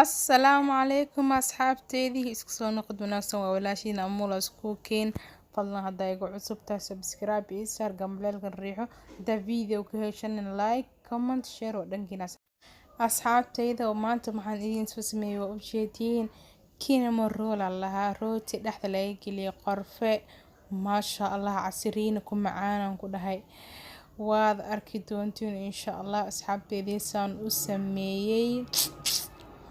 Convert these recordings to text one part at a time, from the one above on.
Assalaamu calaykum asxaabteydii, isku soo noqod wanaagsan. Waa walaashiin Amula Cooking. Fadlan haddaa igu cusub tahay, subscribe ii saar, gambaleelkan riixo. Haddaa video ka heshanin, like, comment, share oo dhankiina. Asxaabteyda, oo maanta waxaan idiin soo sameeyey waa ujeediin, cinnamon roll aa lahaa, rooti dhexda laga geliyay qorfe. Maasha Allah, casiriina ku macaanan ku dhahay. Waad arki doontiin insha Allah, asxaabteydii, saan u sameeyey.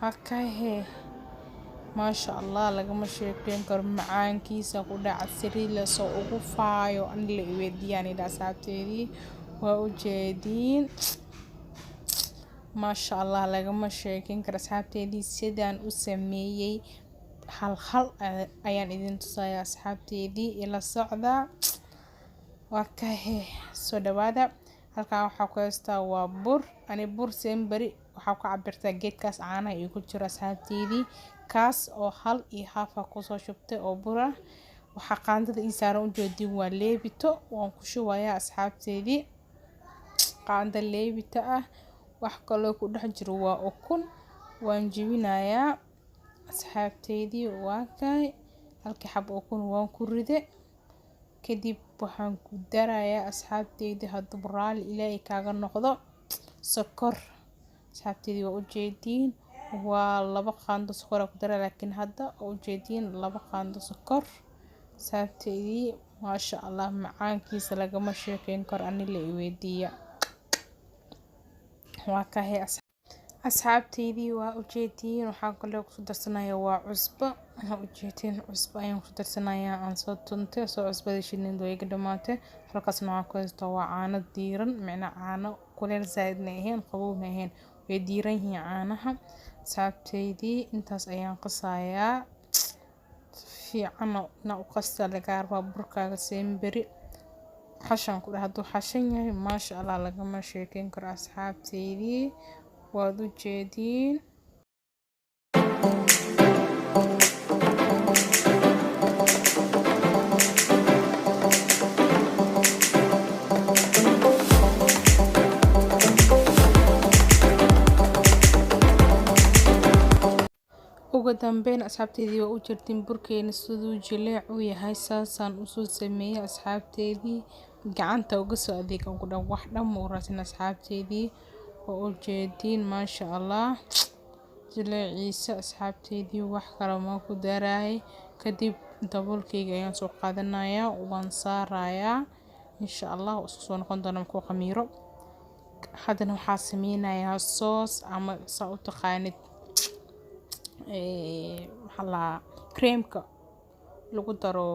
Hakahe, maasha Allah, lagama sheekeyn karo macaankiisa ku dhaca saliid lasoo ugu faayo. Ani la iweydiiyaan idha, asxaabteydii, waa ujeediin. Maasha Allah, lagama sheekeyn karo, asxaabteydii, sidaan u sameeyey. Hal hal ayaan idin tusayaa, asxaabteydii, ila socda. Waa kahe, soo dhawaada. Halkan waxaa ku haystaa waa bur. Ani bur semberi waxaa ku cabirtaa geedkaas caanaha igu jiro, asxaabteydii, kaas oo hal iyo half ah kusoo shubtay oo bur ah. Waxaa qaandada ii saaran ujeedin waa leebito, waan ku shubayaa, asxaabteydii, qaando leebito ah. Wax kaloo ku dhex jiro waa ukun, waan jebinayaa, asxaabteydii. Waa kay, halkii xabo ukun waan ku ride. Kadib waxaan ku darayaa, asxaabteydii, hadduu raali Ilaahay kaaga noqdo, sokor. Asxaabteydii, waa ujeediin, waa 2 qaando sokor ku daraa, laakiin hadda waa ujeediin, 2 qaando sokor, asxaabteydii. Maasha Allah, macaankiisa lagama sheekeyn karo, ani la iweydiiya. Waa kahay, asxaabteydii, waa ujeediin. Waxaa kaloo kusoo darsanaya waa cusbo. Waxaa ujeediin cusbo ayaan kusoo darsanayaa aan soo tuntay, soo cusbada shininda way iga dhamaatay. Halkaasna waxaan ku haystaa waa caano diiran, micna caano kuleel zaaidna ahayn, qabowna ahayn, way diiran yihiin caanaha, asxaabteydii. Intaas ayaan qasayaa. Fiican na u qasta lagaa rabaa burkaaga semberi xashan ku dhahay. Hadduu xashan yahay, maasha Allah, lagama sheekeyn karo, asxaabteydii, waad u jeediin. Ugu dambeyn, asxaabteydii, waa u jeedin burkeena siduu jileec u yahay. Saasaan usoo sameeyey, asxaabteydii, gacanta uga soo adeegan ku dhan, wax dhan ma u raadsan, asxaabteydii, waa u jeediin. Maasha Allah, jileeciisa, asxaabteydii, wax kale ma ku daraay. Kadib daboolkeyga ayaan soo qaadanayaa, waan saarayaa. Insha Allah waa isku soo noqon doona markuu khamiiro. Haddana waxaa sameynayaa sauce ama saa u taqaanid, maxaa la creamka lagu daro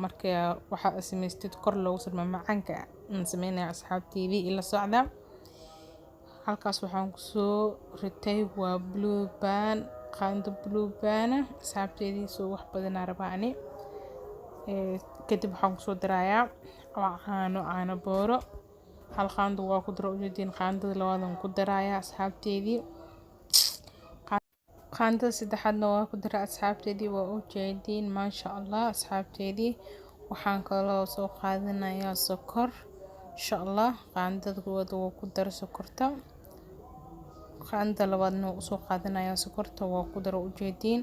marka waxa samaystid kor loogu saro macaanka aan sameynaya, asxaabteydii, ila socda. Halkaas waxaan kusoo ritay waa Blue Band, qaando Blue Band, asxaabteydii, soo wax badanaa rabaa ani. Kadib waxaan kusoo darayaa waa caano, caano booro. Hal qaando waa ku daro, ujeediin. Qaandada labaad aan ku darayaa, asxaabteydii. Qaandada saddexaadna waa ku daray, asxaabteydii, waa ujeediin. Maasha Allah, asxaabteydii, waxaan kaloo soo qaadanayaa sokor. Insha Allah, qaandada koowaad waa ku daro sokorta, qaandada labaadna waa usoo qaadanayaa sokorta, waa ku daro, ujeediin.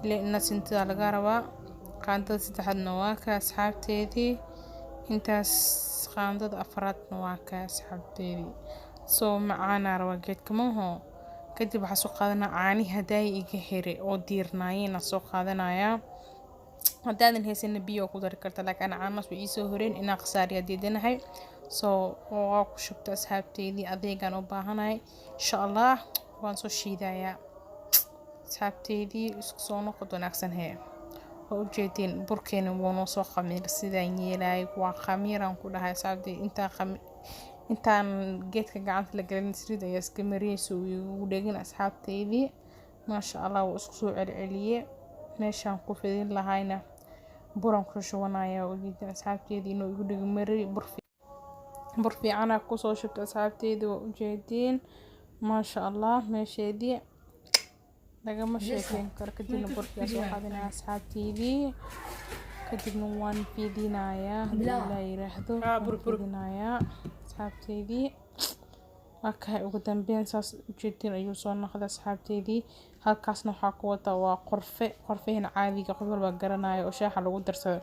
Ilaa ina sintada laga rabaa. Qaandada saddexaadna waa ka, asxaabteydii, intaas. Qaandada afraadna waa ka, asxaabteydii. Soo macaanaa rabaa geedka maho. Kadib waxaa soo qaadanaa caanihi hadaay iga here oo diirnaayeen aan soo qaadanayaa. Haddaadan haysanin, biyo waa ku dari kartaa, laakiin ana caanahaas way iisoo horeen, inaan khasaariya diidanahay, soo waa ku shubta, asxaabteydii. Adeegaan u baahanahay. Insha Allah waan soo shiidayaa, asxaabteydii. Isku soo noqod wanaagsan hee. Waa ujeediin, burkeena wuu noo soo khamiir. Sidaan yeelay waa khamiiraan ku dhahay, asxaabteydii. Intaan geedka gacanta la gelin, saliid ayaa iska mariyay si uu igu dhegin, asxaabteydii. Maasha Allah, wuu isku soo celceliyey. Meeshaan ku fidin lahayna buran ku shubanaya. Ujeedin, asxaabteydii, inuu igu dhegi mariyay. Bur fiicana kusoo shubtay, asxaabteydii, waa ujeediin. Maasha Allah, meesheedii lagama sheekeyn karo. Kadibna burkii soo qaadanaya, asxaabteydii, kadibna waan fidinayaa, haddii Ilaah yiraahdo. Waan fidinayaa, asxaabteydii. Waa kahay, ugu dambeyn saas ujeedin ayuu soo noqday, asxaabteydii. Halkaasna waxaa ku wata waa qorfe, qorfehina caadiga qof walba garanayo oo shaaha lagu darsado,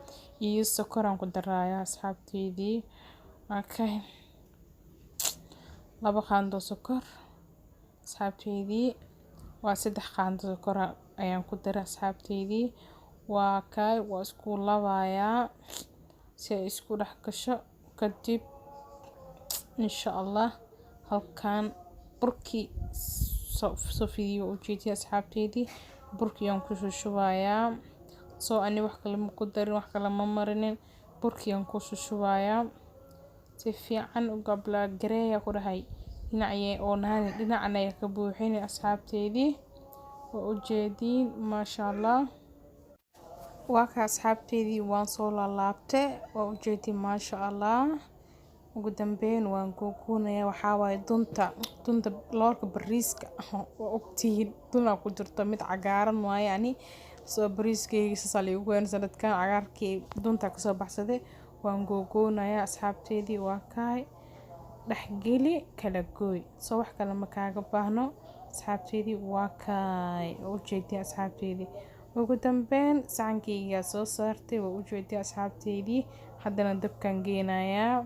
iyo sokor aan ku darayaa asxaabteydii. Okay, 2 qaando sokor asxaabteydii, waa 3 qaando sokor ayaan ku daray asxaabteydii. Waa kay, waa isku labayaa si ay isku dhex gasho. Kadib insha Allah halkan burkii soo fidiyo ujeediya asxaabteydii, burkii aan ku shushubayaa. Soo ani wax kale ma ku darin, wax kale ma marinin, burkii aan ku shushubayaa si fiican u gabla gareeya ku dhahay dhinacye oo naani dhinacna ay ka buuxin asxaabteydii. Waa ujeediin maasha Allah. Waa ka asxaabteydii, waan soo laalaabtay, waa ujeediin maasha Allah. Ugu dambeyn waan googoonaya. Waxaa waaye dunta loorka bariiska, waa ogtihiin dunaa ku jirto, mid cagaaran waaye. Ani soo bariiskayga saasaa liigu keenay sanadkan, cagaarkii dunta kasoo baxsaday. Waan googoonayaa asxaabteydii. Waa kaay, dhexgeli kala gooy, soo wax kale ma kaaga baahno asxaabteydii. Waa kaay, waa ujeediin asxaabteydii. Ugu dambeyn saxankaygaa soo saartay, waa ujeediin asxaabteydii. Haddana dabkaan geenayaa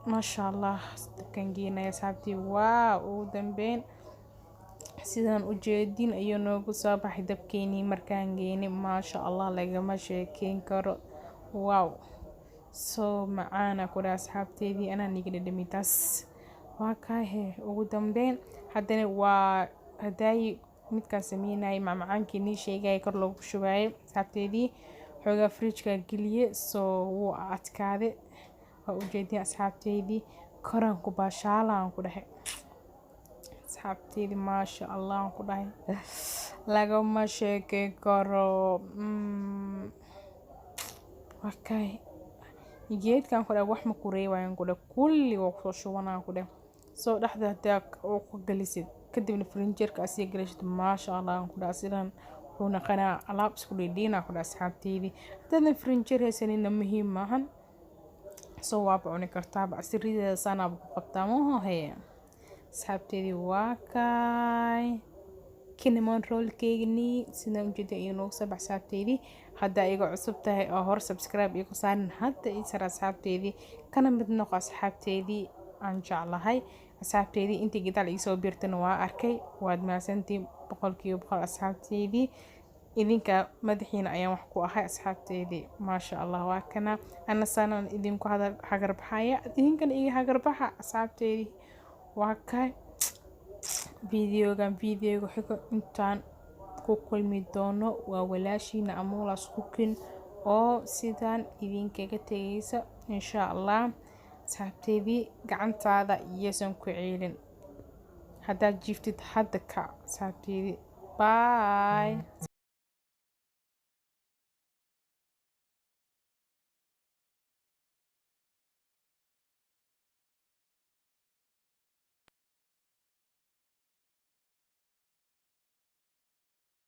maasha Allah, dabkaan geenayaa asxaabtii. Waa ugu dambeyn sidaan ujeedin ayuu noogu soo baxay dabkeenii markaan geynay, maasha Allah, lagama sheekeyn karo. Wow, soo macaana ku dhaha asxaabteydii, anaa niga dhadhami taas. Waa kaahe, ugu dambeyn haddana waa hadaayi midkaan sameynayay macmacaankii nii sheegayay kor loogu shubayay asxaabteydii. Xoogaa fridge-ka geliye, soo wuu adkaaday, waa ujeedin asxaabteydii. Koraan ku baashaalaan ku dhahay asxaabteydii, maasha Allah aan ku dhahay, lagama sheekeyn karo. Waa kaay, geedkan ku dhahay wax ma ku reebayaan ku dhahay, kulli waa kusoo shubanaan ku dhahay. Soo dhexda hadaa oo ku gelisid, kadibna frinjeerka asii gelishid, maasha Allah aan ku dhahay, sidan wuxuu noqonaa alaab isku dhidhiina ku dhahay asxaabteydii. Haddaadan frinjeer haysanina muhiim maahan, soo waaba cuni kartaa bacsirideeda saanaaba ku qabtaa maho hee asxaabteydii. Waa kaay cinnamon rollkeygani, sidaan ujeeda iyo noogu soo bax asxaabteydii. Haddaa iga cusub tahay oo hore subscribe igu saarin, hadda ii sar asxaabteydii, kana mid noqo asxaabteydii aan jeclahay. Asxaabteydii intii gadaal iisoo biirtana waa arkay, waad mahadsantiin 100% asxaabteydii. Idinka madaxiina ayaan wax ku ahay asxaabteydii, maasha Allah. Waa kana ana saanaan idinku hagarbaxaya, idinkana iga hagarbaxa asxaabteydii. Waa kay videogan, videoga xigo intaan ku kulmi doono, waa walaashiina Amuula's Cooking oo sidaan idinkaga tegaysa insha Allah asxaabteydii. Gacantaada iyaysan ku ceelin haddaad jiiftid hadda kac asxaabteydii. Bye.